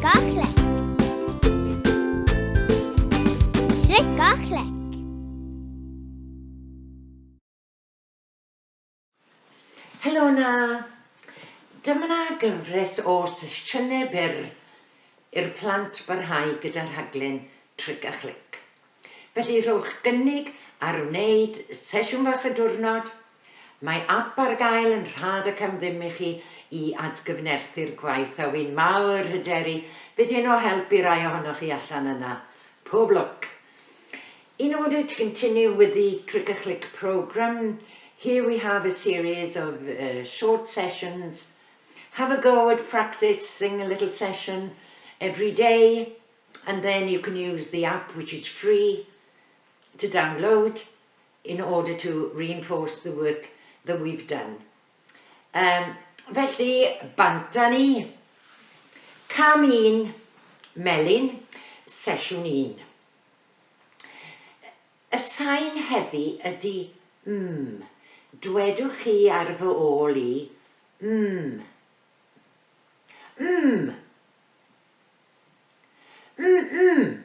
Clic a chlec. Clic a chlec. Helo 'na! Dyma gyfres o sesiynau byr i'r plant barhau gyda rhaglen Tric a Chlic. Felly rhowch gynnig ar wneud sesiwn fach y diwrnod, Mae ap ar gael yn rhad ac am ddim i chi i atgyfnerthu'r gwaith a wi'n mawr hyderu fydd hyn o help i rai ohonoch chi allan yna. Pob lwc! In order to continue with the Trick a Click programme, here we have a series of uh, short sessions. Have a go at practicing a little session every day, and then you can use the app, which is free to download, in order to reinforce the work that we've done. Um, felly, bant â ni. Cam 1, melyn, sesiwn 1. Y sain heddi ydy m. Dwedwch chi ar fy ôl i, m. M. M, m.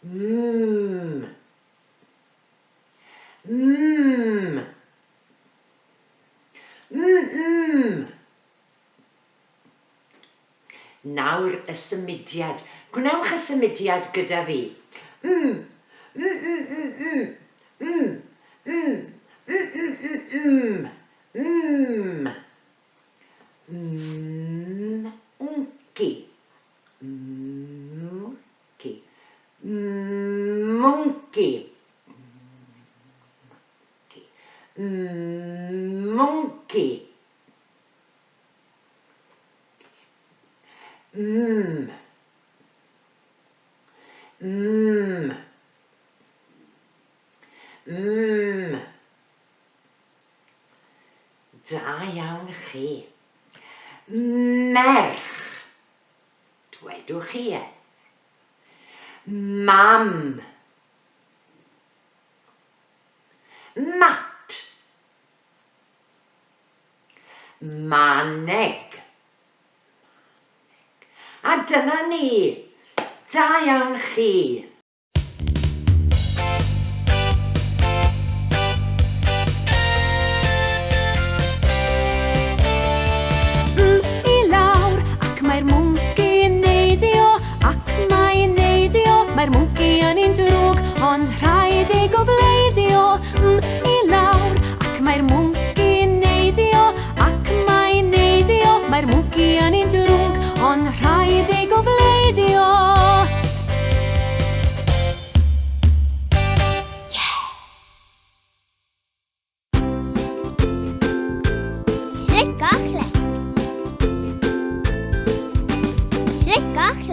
Mm. Mm. Mm, mm. Nawr y symudiad. Gwnewch y symudiad gyda fi. Mm. Mm, mm, mm, mm. Mm. Mm. Mm, mm, mm, mm. Mm. Mm. Mwnci. Mwnci. Mwnci. Mwnci. Mm. Mm. Mm. Da iawn chi. Merch. Dwedwch chi e. Mam. Mat. Maneg. A dyna ni! Da iawn chi! M i lawr, ac mae'r mwnci yn neidio, ac mae'n neidio, mae'r mwnci yn un drwg, ond rhaid ei gofleidio. M i lawr, ac mae'r mwnci yn neidio, ac mae'n neidio, mae'r mwnci yn un drwg, ond rhaid ei gofleidio. Clic a chlec. Clic a chlec.